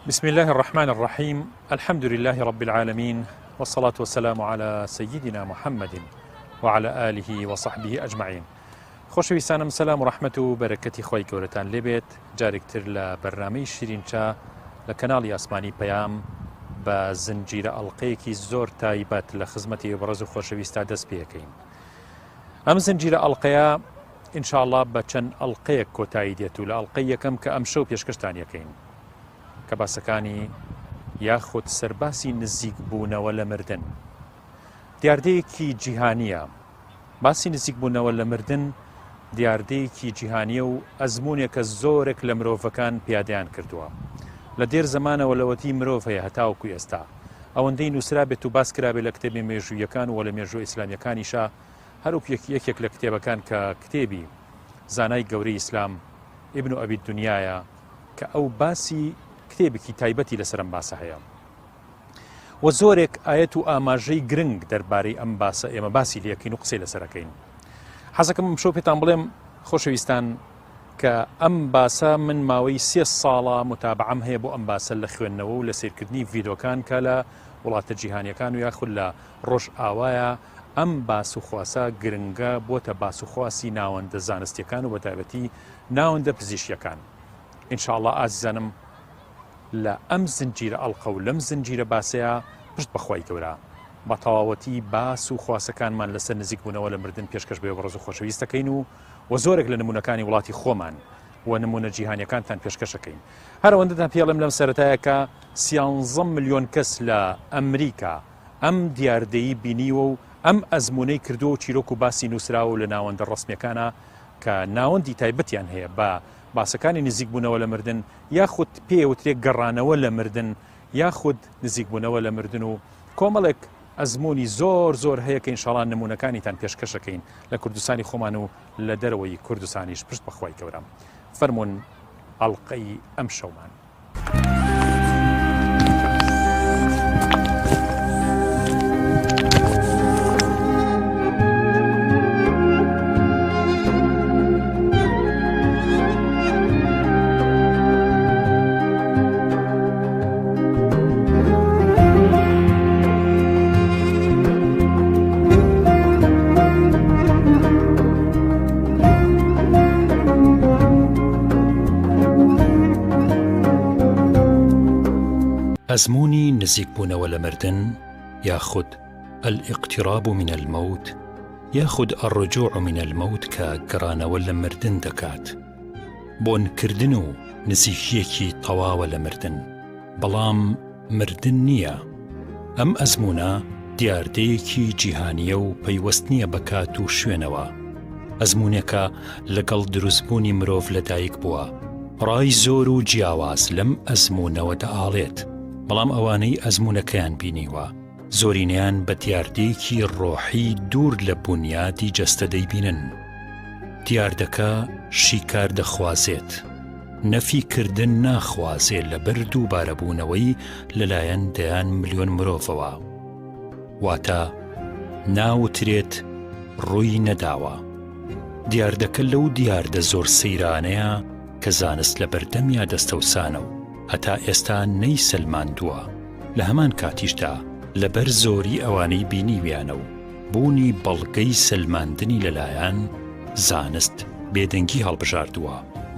بسم الله الرحمن الرحیم الحمد لله رب العالمین والصلاة والسلام على سيدنا محمد وعلى آله وصحبه أجمعين خۆشەویستانم سەلام و ڕەحمەت و بەرەکەتی خوای گەورەتان لێبێت جارێک تر لە بەرنامەی شیرین چا لە کەناڵی ئاسمانی پەیام بە زنجیرە ئەڵلقەیەکی زۆر تایبەت لە خزمەتی بەڕێز و خۆشەویستا دەست پێەکەین ئەم زنجیرە ئەڵلقەیە ئینشاءاللە بە چەند ئەڵلقەیەک کۆتایی دێت و لە ئەڵلقەی یەکەم کە ئەمشەو پێشکەشتان یەکەین کە باسەکانی یاخود سەرباسی نزیک بوونەوە لە مردن دیاردەیەکی جیهانیە باسی نزیکبوونەوە لە مردن دیاردەیەکی جیهانیە و ئەزموونێکە زۆرێک لە مرۆڤەکان پیادەیان کردووە لە دێر زەمانەوە لەوەتی مرۆڤ هەیە هەتاوەکو ئێستا ئەوەندەی نووسرابێت و باس کرابێت لە کتێبی مێژوویەکان و لە مێژوو ئیسلامیەکانیشا هەروەک یەکێک لە کتێبەکان کە کتێبی زانای گەورەی ئیسلام ئیبن ئەبی دنیایە کە ئەو باسی کتێبێکی تایبەتی لەسەر ئەم باسە هەیە. وە زۆرێک ئایەت و ئاماژەی گرنگ دەربارەی ئەم باسە ئێمە باسی لەکەین و قسەی لەسەرەکەین حەزەکەم ئەمشەو پێتان بڵێم خۆشەویستان کە ئەم باسە من ماوەی سێ ساڵە متابعەم هەیە بۆ ئەم باسە لە خوێندنەوە و لە سیرکردنی ڤیدۆکان کە لە وڵاتە جیهانیەکان و یاخود لە ڕۆژ ئاوایە ئەم باس و خواسە گرنگە بۆتە باس و خواسی ناوەندە زانستیەکان و بەتایبەتی ناوەندە پزیشکیەکان ئینشاءاللە ئازیزانم لە ئەم زنجیرە ئەڵقە و لەم زنجیرە باسەیا پشت بە خوای گەورە بە تەواوەتی باس و خواسەکانمان لەسەر نزیک بوونەوە لە مردن پێشکەش بە بەڕێز و خۆشەویست دەکەین و وە زۆرێک لە نموونەکانی وڵاتی خۆمان و نموونە جیهانیەکانتان پێشکەش ئەکەین. هەر ئەوەندەتان پێڵێم لەم سەرەتایە کە سیانزە ملیۆن کەس لە ئەمریکا ئەم دیاردەی بینیوە و ئەم ئەزموونەی کردووە و چیرۆک و باسی نووسراوە و لە ناوەندە ڕەسمیەکانا کە ناوەندی تایبەتیان هەیە بە باسەکانی نزیکبوونەوە لە مردن یاخود پێی ئەوترێ گەڕانەوە لە مردن یاخود نزیکبوونەوە لە مردن و کۆمەڵێک ئەزموونی زۆر زۆر هەیە کە ئینشاڵا نموونەکانیتان پێشکەشەکەین لە کوردستانی خۆمان و لە دەرەوەی کوردستانیش پشت بە خوای گەورە فەرموون ئەڵقەی ئەمشەومان. ئەزموونی نزیکبوونەوە لە مردن یاخود، الاقتراب من الموت، یاخود الرجوع من الموت کە گەڕانەوە لە مردن دەکات، بۆنکردن و نزیکییەکی تەواوە لە مردن، بەڵام مردن نییە. ئەم ئەزموونە دیاردەیەکی جیهانییە و پەیوەست نییە بە کات و شوێنەوە. ئەزموونێکە لەگەڵ دروستبوونی مرۆڤ لەدایک بووە. ڕای زۆر و جیاواز لەم ئەزموونەوە دەئاڵێت، بەڵام ئەوانەی ئەزموونەکەیان بینیوە، زۆرینەیان بە دیاردەیەکی ڕۆحی دوور لە بونیادی جەستە دەیبینن. دیاردەکە شیکار دەخوازێت، نەفی کردن ناخوازێ لەبەر دووبارەبوونەوەی لەلایەن دەیان ملیۆن مرۆڤەوە. واتە ناوترێت ڕووی نەداوە. دیاردەکە لەو دیاردە زۆر سەیرانەیە کە زانست لەبەردەمیا دەستەوسانە و هەتا ئێستا نەیسەلماندووە، لە هەمان کاتیشدا لەبەر زۆری ئەوانەی بینیویانە و بوونی بەڵگەی سەلماندنی لەلایان، زانست بێدەنگی هەڵبژاردووە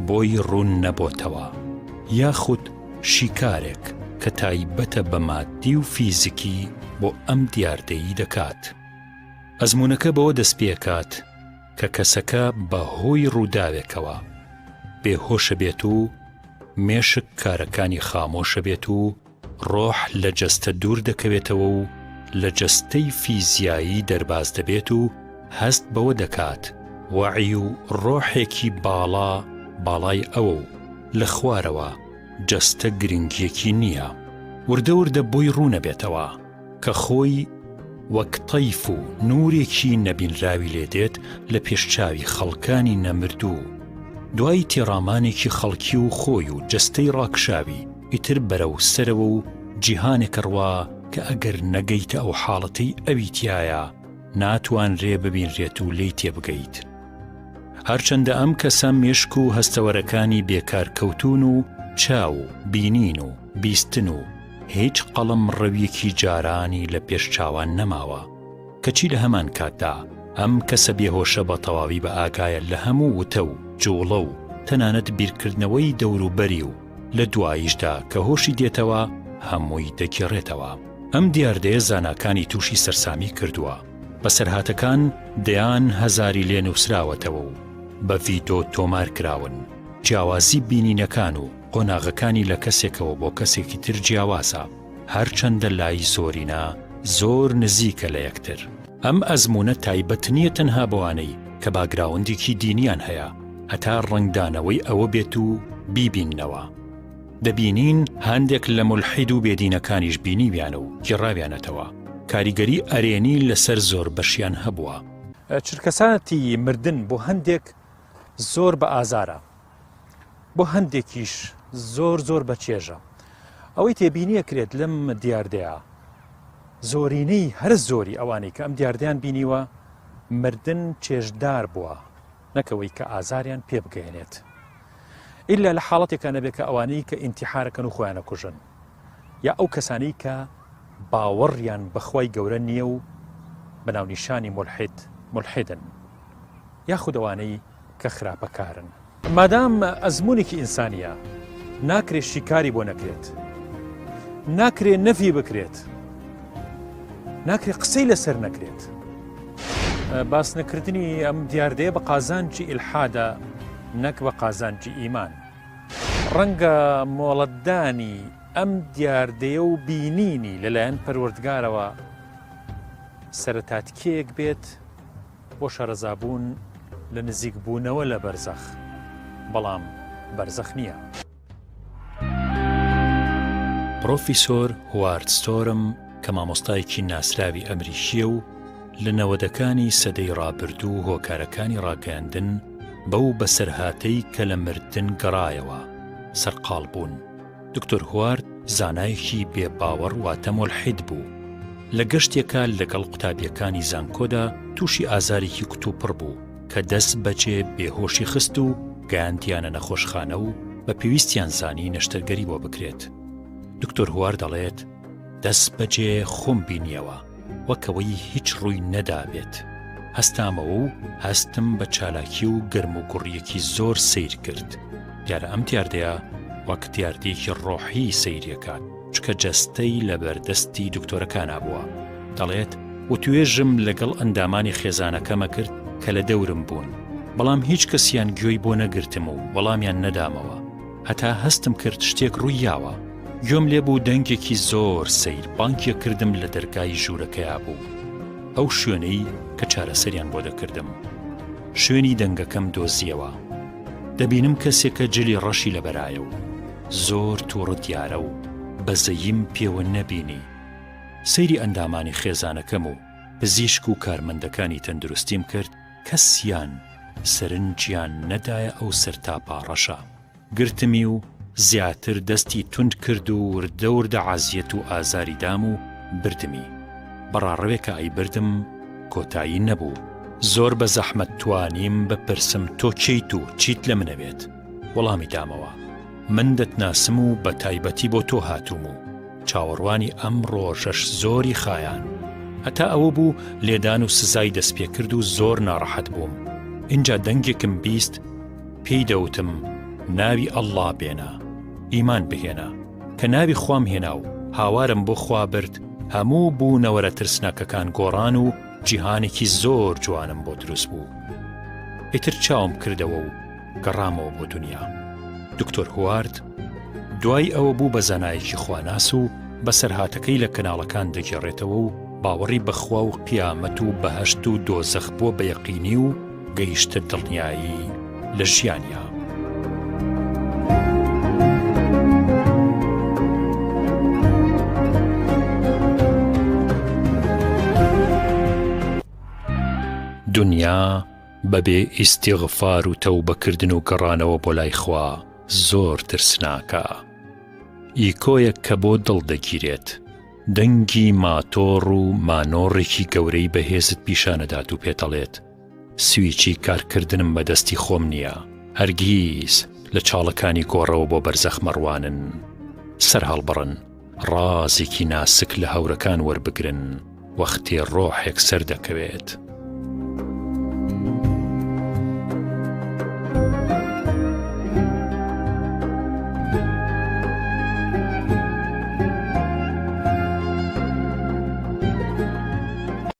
بۆی ڕوون نەبۆتەوە، یاخود شیکارێک کە تایبەتە بە ماددی و فیزکی بۆ ئەم دیاردەیی دەکات. ئەزموونەکە بەوە دەستپێکات کە کەسەکە بە هۆی ڕووداوێکەوە بێهۆشە بێت و مێشک کارەکانی خامۆشە بێت و ڕۆح لە جەستە دوور دەکەوێتەوە و لە جەستەی فیزیایی دەرباز دەبێت و هەست بەوە دەکات وەعی و ڕۆحێکی باڵا باڵای ئەوە و لە خوارەوە جەستە گرنگیەکی نییە. وردە وردە بۆی ڕوونەبێتەوە کە خۆی وەک تەیف و نوورێکی نەبینراوی لێ دێت لە پێش چاوی خەڵکانی نەمردوو. دوای تێڕامانێکی خەڵکی و خۆی و جەستەی ڕاکشاوی ئیتر بەرەو سەرەوە و جیهانێک ئەڕوا کە ئەگەر نەگەیتە ئەو حاڵەتەی ئەوی تیایە ناتوانرێ ببینرێت و لێی تێبگەیت. هەرچەندە ئەم کەسە مێشک و هەستەوەرەکانی بێکار کەوتوون و. چاو و بینین و بیستن و هیچ قەڵەم ڕەویەکی جارانی لە پێش چاوان نەماوە. کەچی لە هەمان کاتدا ئەم کەسە بێهۆشە بە تەواوی بە ئاگایە لە هەموو وتە و جووڵە و تەنانەت بیرکردنەوەی دەوروبەری و لە دواییشدا کە هۆشی دێتەوە هەمووی دەگێڕێتەوە. ئەم دیاردەیە زاناکانی تووشی سەرسامی کردووە. بەسەرهاتەکان دەیان هەزاری لێ نووسراوەتەوە و بە ڤیدۆ تۆمار کراون. جیاوازی بینینەکان و قۆناغەکانی لە کەسێکەوە بۆ کەسێکی تر جیاوازە، هەرچەندە لای زۆرینە زۆر نزیکە لە یەکتر. ئەم ئەزموونە تایبەت نییە تەنها بەوانەی کە باگراوندێکی دینیان هەیە هەتا ڕەنگدانەوەی ئەوە بێت و بیبیننەوە. دەبینین هەندێک لە مولحید و بێدینەکانیش بینیویانە و گێڕاویانەتەوە، کاریگەری ئەرێنی لەسەر زۆربەشیان هەبووە. چرکەساتی مردن بۆ هەندێک زۆر بە ئازارە، بۆ هەندێکیش زۆر زۆر بە چێژە. ئەوەی تێبینی ئەکرێت لەم دیاردەیە زۆرینەی هەرە زۆری ئەوانەی کە ئەم دیاردەیان بینیوە مردن چێژدار بووە نەک ئەوەی کە ئازاریان پێ بگەیەنێت. ئیلا لە حاڵەتێکا نەبێت کە ئەوانەی کە ئینتیحارەکەن و خۆیان ئەکوژن یا ئەو کەسانەی کە باوەڕیان بەخوای گەورە نییە و بە ناونیشانی مولحید مولحیدن یاخود ئەوانەی کە خراپەکارن. مادام ئەزموونێکی ئینسانییە ناکرێ شیکاری بۆ نەکرێت، ناکرێ نەفی بکرێت، ناکرێ قسەی لەسەر نەکرێت. باس نەکردنی ئەم دیاردەیە بە قازانجی ئیلحادە نەک بە قازانجی ئیمان. ڕەنگە مۆڵەتدانی ئەم دیاردەیە و بینینی لەلایەن پەروەردگارەوە سەرەتاتکێیەک بێت بۆ شارەزابوون لە نزیکبوونەوە لە بەرزەخ، بەڵام بەرزەخ نییە. پڕۆفیسۆر هوارد ستۆرم کە مامۆستایەکی ناسراوی ئەمریکییە و لە نەوەدەکانی سەدەی ڕابردوو هۆکارەکانی ڕاگەیاندن بەو بەسەرهاتەی کە لە مردن گەڕایەوە سەرقاڵ بوون. دکتۆر هوارد زانایەکی بێ باوەڕ واتە مولحید بوو. لە گەشتێکا لەگەڵ قوتابییەکانی زانکۆدا تووشی ئازارێکی کوتوپڕ بوو کە دەست بەجێ بێهۆشی خست و گەیاندیانە نەخۆشخانە و بە پێویستیان زانی نەشتەرگەری بۆ بکرێت. دکتۆر هوار دەڵێت، دەست بەجێ خۆم بینیەوە وەک ئەوەی هیچ ڕووی نەدابێت. هەستامەوە و هەستم بە چالاکی و گەرموگوڕییەکی زۆر سەیر کرد. دیارە ئەم دیاردەیە وەک دیاردەیەکی ڕۆحی سەیریەکات، چونکە جەستەی لەبەردەستی دکتۆرەکانا بووە. دەڵێت، وتوێژم لەگەڵ ئەندامانی خێزانەکەمە کرد کە لە دەورم بوون، بەڵام هیچ کەسیان گوێی بۆ نەگرتم و وەڵامیان نەدامەوە، هەتا هەستم کرد شتێک ڕووی یاوە. گوێم لێ بوو دەنگێکی زۆر سەیر بانگی کردم لە دەرگای ژوورەکەیا بوو، ئەو شوێنەی کە چارەسەریان بۆ دەکردم. شوێنی دەنگەکەم دۆزییەوە. دەبینم کەسێکە جلی ڕەشی لەبەرایە و زۆر تووڕە دیارە و بەزەییم پێوە نەبینی. سەیری ئەندامانی خێزانەکەم و پزیشک و کارمەندەکانی تەندروستیم کرد، کەسیان سەرنجیان نەدایە ئەو سەرتاپا ڕەشە. گرتمی و زیاتر دەستی توند کرد و وردە وردە عەزیەت و ئازاری دام و بردمی. بە ڕاڕەوێکا ئەیبردم کۆتایی نەبوو. زۆر بە زەحمەت توانیم بپرسم تۆ کێیت و چیت لە من ئەوێت؟ وەڵامی دامەوە من دەتناسم و بە تایبەتی بۆ تۆ هاتووم و چاوەڕوانی ئەم ڕۆژەش زۆری خایان. هەتا ئەوە بوو لێدان و سزای دەستپێکرد و زۆر ناڕەحەت بووم. ئینجا دەنگێکم 20 پێی دەوتم ناوی ئەڵڵا بێنە، ئیمان بهێنە. کە ناوی خوام هێنا و هاوارم بۆ خوا برد، هەموو بوونەوەرە ترسناکەکان گۆڕان و جیهانێکی زۆر جوانم بۆ دروست بوو. ئیتر چاوم کردەوە و گەڕامەوە بۆ دونیا. دکتۆر هوارد دوای ئەوە بوو بە زانایەکی خواناس و بەسەرهاتەکەی لە کەناڵەکان دەگێڕێتەوە و باوەڕی بە خوا و قیامەت و بەهەشت و دۆزەخ بووە بە یەقینی و گەیشتە دڵنیایی لە ژیانیا. دونیا بەبێ ئیستیغفار و تەوبەکردن و گەڕانەوە بۆ لای خوا زۆر ترسناکە. ئیکۆیەک کە بۆ دڵ دەگیرێت، دەنگی ماتۆڕ و مانۆڕێکی گەورەی بەهێزت پیشانەدات و پێتەڵێت، سویچی کارکردنم بەدەستی خۆم نییە، هەرگیز. لە چاڵەکانی گۆڕەوە بۆ بەرزەخ مەڕوانن. سەر هەڵبڕن، ڕازێکی ناسک لە هەورەکان وەربگرن، وەختێ ڕۆحێک سەردەکەوێت.